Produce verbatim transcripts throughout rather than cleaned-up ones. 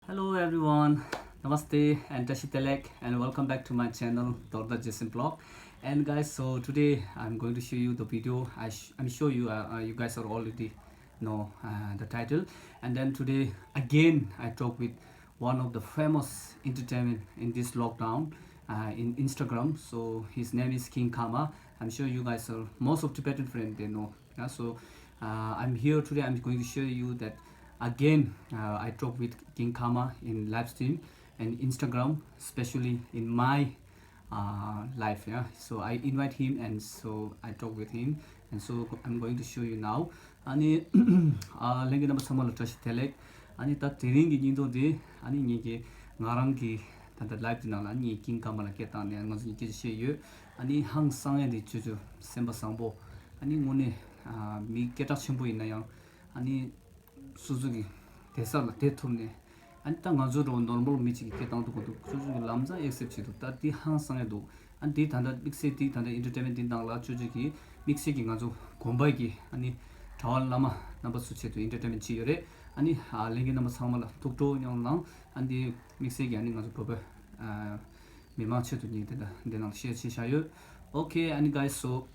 Hello everyone, Namaste and Tashi Telek and welcome back to my channel Dorda Jason Blog. And guys, so today I'm going to show you the video. I sh- I'm sure you are uh, you guys are already know uh, the title. And then today again I talk with one of the famous entertainment in this lockdown uh, in Instagram. So his name is King Kama. I'm sure you guys are most of Tibetan friend they know. Yeah, so uh, I'm here today. I'm going to show you that again. Uh, I talk with King Kama in live stream and Instagram, especially in my uh, life. Yeah, so I invite him and so I talk with him, and so I'm going to show you now. Ani, ལྷན་རྒྱས་རྣམ་པ་ཚང་མ་ལ་བཀྲ་ཤིས་བདེ་ལེགས། ཨ་ནི་ད་དེ་རིང་གི་སྙིང་སྟོབས་དེ་ཨ་ནི་ངེད་ཀྱི་ང་རང་གི་ད་ལྟ་live དེ་ནང་ལ་ངས་King Kama ལ་སྐད་བཏང་ནས་ང་ཚོ་གཉིས་སྐད་ཆ་བཤད་ཡོད། ཨ་ནི་ཧང་སང་ཡས་དེ་ཅོ་ཅོ་སེམས་པ་བཟང་པོ། ཨ་ནི་དངོས་གནས་ཨ་མི་སྐད་གྲགས་ཆེན་པོ་ཡིན་ན་ཡང་ཨ་ནི་སོ་སོ་གི་བསྡད་ས་ལ་བསྡད་ཐུབ་ནས། ཨ་ནི་ད་ང་ཚོ་འདྲ་བོ་normal མི་གཅིག་གིས་སྐད་བཏང་ཐུབ་ཀྱི་འདུག་ཅོ་ཅོ་གི་ལམ་སང་accept བྱེད་འདུག་ད་འདི་ཧང་སང་ཡས་འདུག་ཨ་འདི་ད་ལྟ་དམིགས་བསལ་འདི་ད་ལྟ་entertainment འདི་ནང་ལ་ཅོ་ཅོ་གི་དམིགས་བསལ་གྱི་ང་ཚོ་དགོན་པ་གི་ཨ་ནི་གྲྭ་བ་བླ་མ་རྣམ་པ་ཚོ་ཆེད་དུ་entertainment བྱས་ཡོད་རེད། ཨ་ནི་ཨ་ལྷན་རྒྱས་རྣམ་པ་ཚང་མ་ལ་ཐུགས་སྤྲོ་གནང་ལང་། ཨ་འདི་དམིགས་བསལ་གྱི་ཨ་ནི་ང་ཚོ་བོད་པ་ཨ་མི་མང་ཆེད་དུ་ངས་དེ་འདྲ་འདི་ནང་share བྱས་བཞག་ཡོད། Okay, and guys, so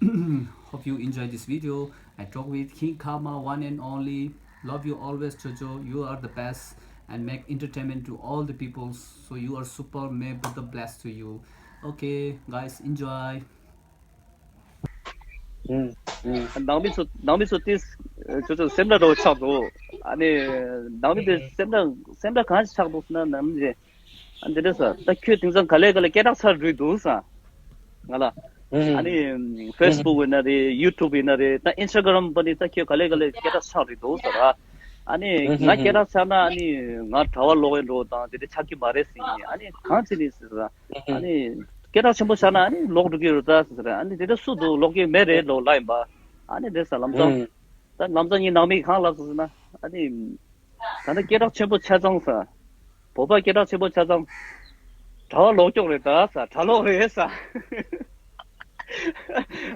hope you enjoy this video. I talk with King Kama, one and only. Love you always, Jojo. You are the best and make entertainment to all the people. So you are super. May Buddha bless to you. Okay, guys, enjoy. ནང་མི་ཚོ་ནང་མི་ཚོ་ཏིས་ཅོ་ཅོ་སེམས་ཁྲལ་འགྲོ་ཆགས་འདུག་ཨ་ནི་ནང་མི་དེ་སེམས་ཁྲལ་སེམས་ཁྲལ་གང་ཞིག་ཆགས་འདུག་ཟེར་ན་ནམ་རྗེ་ཨ་འདི་འདྲ་ས་ད་ཁྱོད་དེང་སང་ག་ལེ་ག་ལེ་སྐད་གྲགས་ཚར་རུས་འདུག་ས་ང་ལ་ཨ་ནི་Facebook ཡིན་ན་རེད་YouTube ཡིན་ན་རེད་ད་Instagram པ་ནི་ད་ཁྱོད་ག་ལེ་ག་ལེ་སྐད་གྲགས་ཆགས་རུས་འདུག་ས་ར་ཨ་ནི་ང་སྐད་གྲགས་ཆགས་ན་ཨ་ནི་ང་གྲྭ་བ་ལོག་ཡིན་འགྲོ་དང་དེ་འདྲ་ཆགས་ཀྱི་མ་རེད་ཟེར་ཨ་ནི་གང་བྱེད་ནི་ཟེར་ས་ཨ་ནི། སྐད་གྲགས་ཆེན་པོ་ཆགས་ན་ཨ་ནི་ལོག་འགྲོ་གི་ཡོད་ད་ཟེར་ཨ་ནི་དེ་འདྲ་སུ་འདུག་ལོག་གི་མེད་རེད་ལོ་ལ་ཡིན་པ་ཨ་ནི་རེད་ས་ལམ་སང་ད་ལམ་སང་ངའི་ནང་མི་གང་ལབ་སོང་ཟེར་ན་ཨ་ནི་ད་ནི་སྐད་གྲགས་ཆེན་པོ་ཆ་ཚང་ས་བོད་པ་སྐད་གྲགས་ཆེན་པོ་ཆ་ཚང་གྲྭ་བ་ལོག་ཀྱོག་རེད་ད་ས་གྲྭ་ལོག་རེད་ས་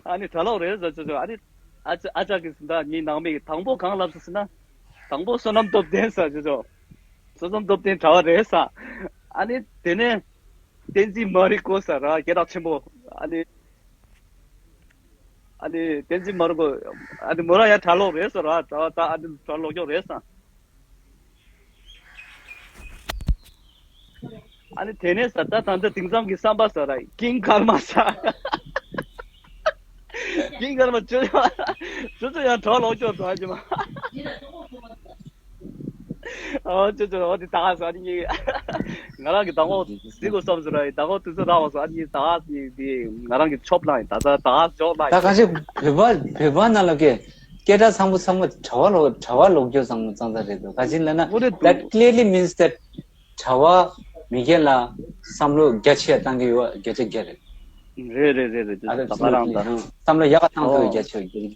ཨ་ནི་གྲྭ་ལོག་རེད་ས་ཅོ་ཅོ་ཨ་ནི་ཨ་ཅག་གིས་ཟེར་ད་ངའི་ནང་མི་དང་པོ་གང་ལབ་སོང་ཟེར་ན་དང་པོ་བསོད་ནམས་སྟོབས་ལྡན་ས་ཅོ་ཅོ་བསོད་ནམས་སྟོབས་ལྡན་གྲྭ་བ་རེད་ས་ཨ་ནི་དེ་ནས། བསྟན་འཛིན་མ་རི་ཀོ་ཟེར་ར་སྐད་གྲགས་ཆེན་པོ་ཨ་ནི་ཨ་ནི་བསྟན་འཛིན་མ་རི་ཀོ་ཨ་ནི་མོ་རང་ཡང་གྲྭ་ལོག་རེད་ཟེར་ར་གྲྭ་བ་ད་ཨ་ནི་གྲྭ་ལོག་ཀྱོག་རེད་ཟེར། ཨ་ནི་དེ་ནས་ཟེར་ད་ད་ལྟ་དེང་སང་གི་བསམ་པ་ཟེར་ར་ཀིང་ཀར་མ་ཟེར། ཀིང་ཀར་མ་ཅོ་ཅོ་ཅོ་ཅོ་ཡང་གྲྭ་ལོག་ཀྱོག་ཟེར་ཨ་ཅི་མ། ཨོ་ཅོ་ཅོ་ཨོ་དེ་ད་ག་ཟེར་ཨ་ནི་ང་རང་གི་ཟླ་ངོ་འདི་གོ་བསམ་ཟེར་ར་ཡི་ཟླ་ངོ་དུས་ཚོད་རག་བ་ཟེར་ཨ་ནི་ད་ག་ཟེར་དེ་ང་རང་གི་ཆོབ་ལ་ཡི་ད་ད་ད་ག་ཇོག་ལ་ད་ཡི་ག་ཅི་བོད་པ་བོད་པ་ནང་ལ་གི་སྐད་གྲགས་ཚང་པོ་ཚང་མ་གྲྭ་བ་ལོ་གྲྭ་བ་ལོག་རྒྱུ་ཚང་མ་ཙང་ཙང་རེད་འདུག་ག་ཅི་ལབ་ན་ཨོ་རེད་that འདུག clearly means that གྲྭ་བ་མི་སྒེར་ལ་བསམ་བློ་རྒྱ་ཆེ་བཏང་གི་ཡོད་བརྒྱ་ཆ་བརྒྱ་རེད། རེད་རེད་རེད་རེད་ཨ་ད་ད་ང་རང་ད་བསམ་བློ་ཡག་ག་བཏང་ཐུབ་ཡོད་ཨོ་བརྒྱ་ཆ་བརྒྱ་རེད།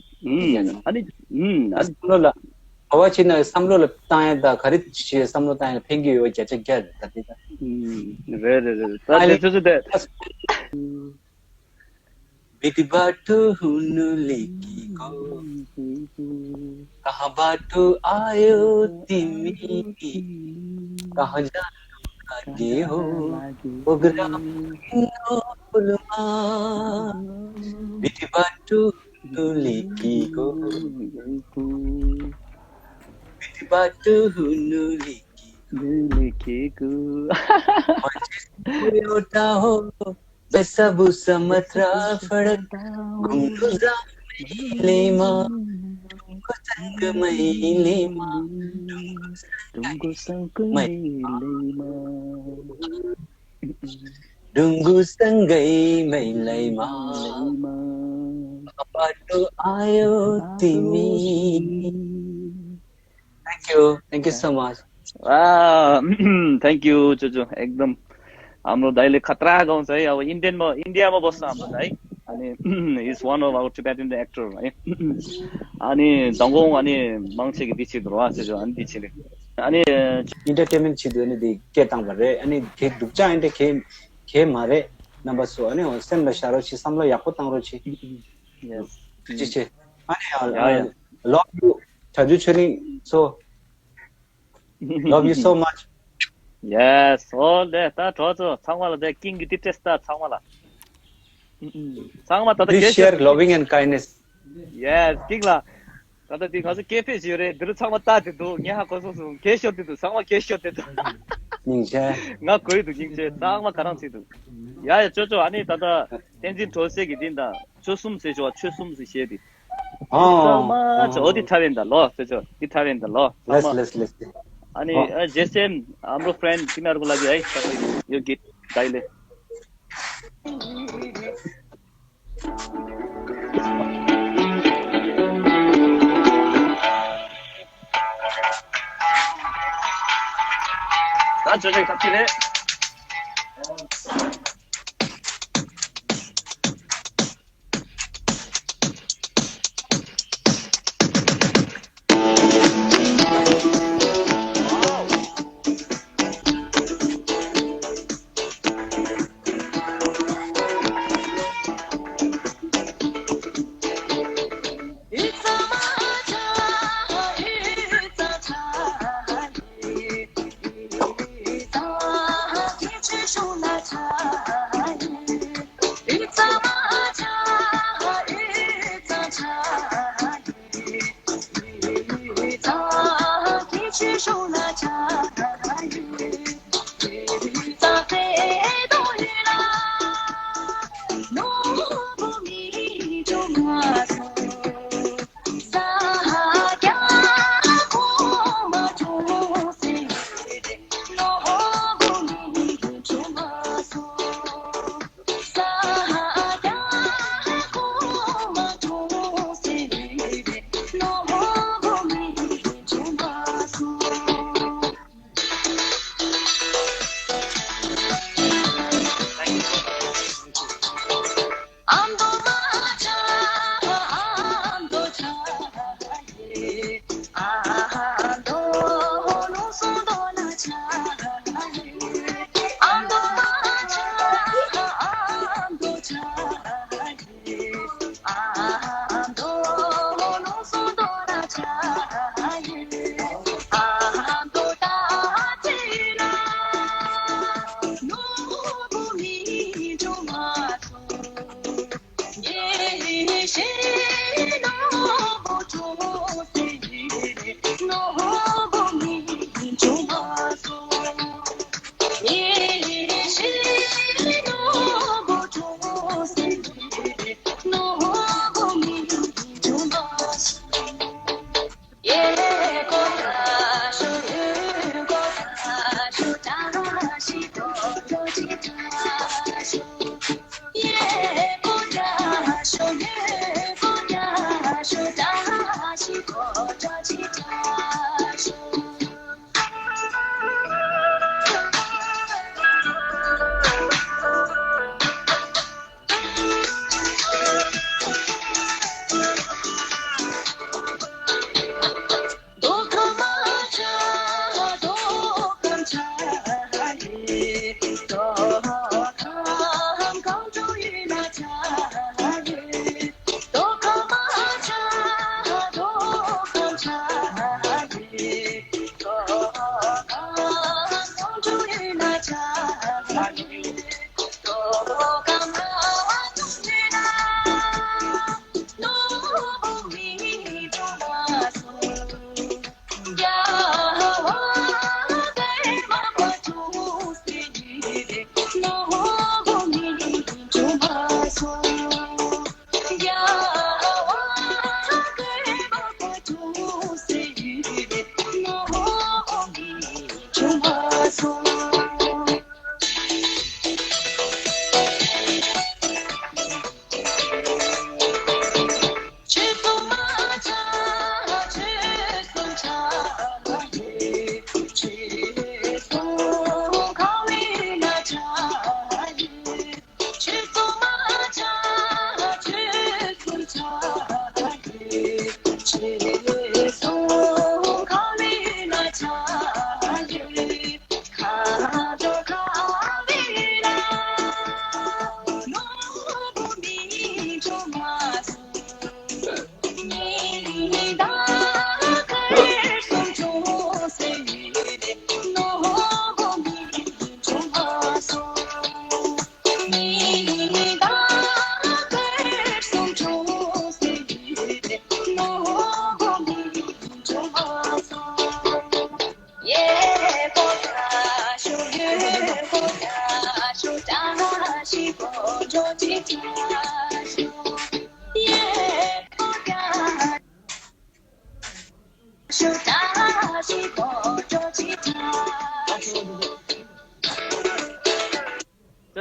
ཨུམ་ཨ་ནི་ཨུམ་ཨ་བསམ་བློ་ལ་ག་བ་ཕྱིན་ན་བསམ་བློ་ལ་བཏང་ཡ་ད་ག་རེ་བྱེད་བསམ་བློ་བཏང་ཡ་ཕན་གྱི་ཡོད་བརྒྱ་ཆ་བརྒྱ་རེད་ད་དེ་ད། ཨུམ་རེད་རེད་རེད་ད་ཨ་དེ་ལེ་ཚོད་ཚོད་དེ། बिति बाटो हुनुले के को कहाँ बाटो आयो तिमी कहाँ जानु लागि हो प्रोग्राम हुनुमा बिति बाटो हुनुले के को बिति बाटो हुनुले के को मान्छे एउटा हो वेशभूषा मात्र फरक घुम्नु जाने लेमा ढुङ्गो सँगमै लेमा ढुङ्गो सँगमै लेमा ढुङ्गो सँगै मैलैमा बाटो आयो तिमी Thank you. Thank you so much. Ah, thank you, Jojo. एकदम हाम्रो दाइले खतरा गाउँछ है। अब इन्डियनमा इन्डियामा बस्छ हाम्रो दाइ। अनि he's one of our Tibetan actor है। अनि ढङ्गो अनि मान्छेको बिछि ध्रुवा चाहिँ अनि बिछि अनि इन्टरटेनमेन्ट छिदो अनि दे के ताङ भरे अनि के दुप्चा अनि के के मारे नम्बर सो अनि सेम ल शारो छि समलो याको ताङ रो छि यस छि छि अनि लभ यु छजु छनी सो Love you so much. Yes. ཨོ་ལེ། ད་གྲོགས་ཚོ་ཚང་མ་ལ་དེ་ཀིང་གི་ཏི་ཏྲེས་ད་ཚང་མ་ལ། ཚང་མ་ད་ལྟ་Please གལ་share ཤོར། Loving and kindness. Yes, ཀིང་ལ། ད་ལྟ་དེ་ང་ཚོ་སྐད་ཕེབས་ཞིག་ཡོད་རེད། འདི་རུ་ཚང་མ་ལྟ་དེ་འདུག་ངས་ཧ་གོ་སོང་སོང་། གལ་ཤོར་དེ་འདུག་ཚང་མ་གལ་ཤོར་དེ་འདུག་སྙིང་རྗེ། ང་གོ་ཡི་འདུག་སྙིང་རྗེ། ཚང་མ་ག་རང་བྱེད་འདུག་ཡ་ཡ་ཅོ་ཅོ། ཨ་ནི་ད་ལྟ་བསྟན་འཛིན་གྲོགས་སྲས་ཀྱི་འདི་ད་ཆོལ་གསུམ་ཟེར་ཆོག་ཆོལ་གསུམ་ཟེར་བཤད་དེ། ཨོ། ཚང་མ་ཅོ། ཨོ་འདི་ཐ་བན་ད་ལོ་ཟེར་ཆོག་འདི་ཐ་བན་ད་ལོ། ཚང་Let's མ། Let's let's. ཨ་ནི་ཨོ། ཨ་ཇེ་སེམ་ཨམ་རོ་ཕྲེན་ཀི་ནར་གུ་ལ་གི་ཨའི་ས་གི་ཡོ་གི་ད་ལེ། ད་ཅོ་ཅོ་ཁ་ཅི་རེད།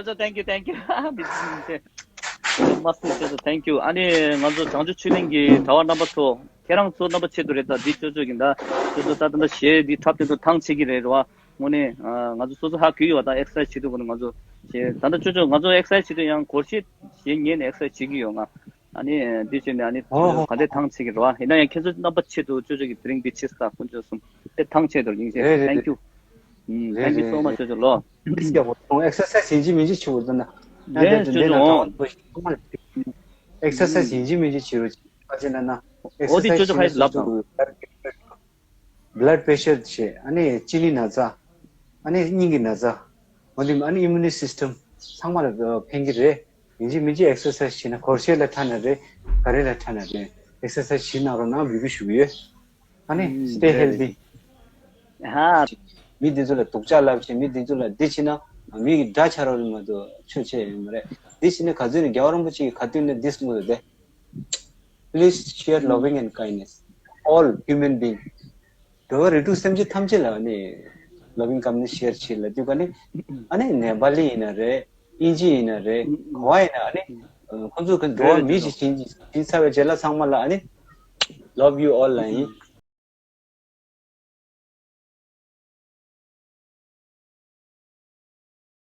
ཅོ་ཅོ། Thank you, thank you. མི་ཚེ་མི་ཚེ། མ་སུ་ཅོ་ཅོ། Thank you. ཨ་ནི་ང་ཚོ་བྱང་ཆུབ་ཆོས་གླིང་གི་གྲྭ་བ་རྣམ་པ་ཚོ། ཁྱེད་རང་ཚོ་རྣམ་པ་ཆེད་དུ་རེད། ད་འདི་ཅོ་ཅོ་གི་ད་ཅོ་ཅོ་ད་ད་ད་གཞས་འདི་འཁྲབ་དེ་ཚོ་ཐང་ཆད་ཀྱི་རེད་རེད་བ། དངོས་གནས་ང་ཚོ་སོ་སོ་ཧ་གོ་ཡོད་བ། ད་ཨེག་སར་སའི་སི་བྱེད་དུས་ཀུན་ང་ཚོ་གཞས་ད་ད་ཅོ་ཅོ་ང་ཚོ་ཨེག་སར་སའི་སི་བྱེད་དུས་ཡང་སྒོར་གཞས་གཞས་ཉན་ནས་ཨེག་སར་སའི་སི་བྱེད་ཀྱི་ཡོད་ང་། ཨ་ནི་འདི་བྱས་ནས་ཨ་ནི་ཨོ་ཧོ། ག་འདྲས་ཐང་ཆད་ཀྱི་རེད་བ། ཡིན་ན་ཡང་ཁྱེད་ཚོ་རྣམ་པ་ཆེད་དུ་ཅོ་ཅོ་གི་དེ་རིང་འདི་ཆེ་ས་དཀོན་མཆོག་གསུམ་དེ་ཐང་ཆད་དུ་ཡིན་ཆེ། རེད་རེད། Thank you. རེད། Thank you so much. ཅོ་ཅོ་ལོ། ཨེག་སར་སའི་སི་ཡིན་གཅིག་མིན་གཅིག་བྱེད་དགོས་ད་ན། ཡང་དེ་ཡང་ཅོ་ཅོ་འོང་། ཨེག་སར་སའི་སི་ཡིན་གཅིག་མིན་གཅིག་བྱེད་རོགས་བྱེད་ན་ན། ཨེག་སར་སའི་སི་བྱེད་ན་སོ་སོ་གི་བླད་པེ་ཤར་བྱེད། ཨ་ནི་གཅིན་སྙི་ན་ཚ། ཨ་ནི་སྙིང་གི་ན་ཚ། འོ་དེ་ཨ་ནི་ཨི་མུ་ནི་སིས་ཊམ་ཚང་མ་ལ་ཕན་གྱི་རེད། ཡིན་གཅིག་མིན་གཅིག་ཨེག་སར་སའི་སི་བྱེད་ན་སྒོར་གཞས་ལ་ཐ་ན་རེད། ག་རེ་ལ་ཐ་ན་རེད། ཨེག་སར་སའི་སི་བྱེད་གནང་རོགས་གནང་འབོད་སྐུལ་ཞུ་གི་ཡོད། ཨ་ནི་stay healthy. ཧ། མི་འདི་ཚོ་ལ་སྡུག་ཅག་ལབ་བྱས་མི་འདི་ཚོ་ལ་འདི་བྱེད་ན་མི་གི་དགྲ་ཆགས་རོགས་ནི་མ་གཏོགས་ཆོས་བྱས་ཡོད་མ་རེད། འདི་བྱེད་ན་ག་ཚོད་ནི་རྒྱལ་བ་རིན་པོ་ཆེ་གི་ག་དུས་ནས་འདི་གསུངས་ཡོད་དེ། Please share loving and kindness. All human being. འགྲོ་བ་རིགས་དྲུག་སེམས་ཅན་ཐམས་ཅད་ལ་ཨ་ནི་loving kindness share བྱེད་ལ་དུས་ག་ནི་ཨ་ནི་ནེ་པ་ལི་ཡིན་ན་རེད། དབྱིན་ཇི་ཡིན་ན་རེད། ག་བ་ཡིན་ན་ཨ་ནི་ཁོང་ཚོ་གི་འགྲོ་བ་མི་ཞིག་བྱིན་བྱིན་ཚར་བའི་རྗེས་ལ་ཚང་མ་ལ་ཨ་ནི་love you all ལ་ཡིན།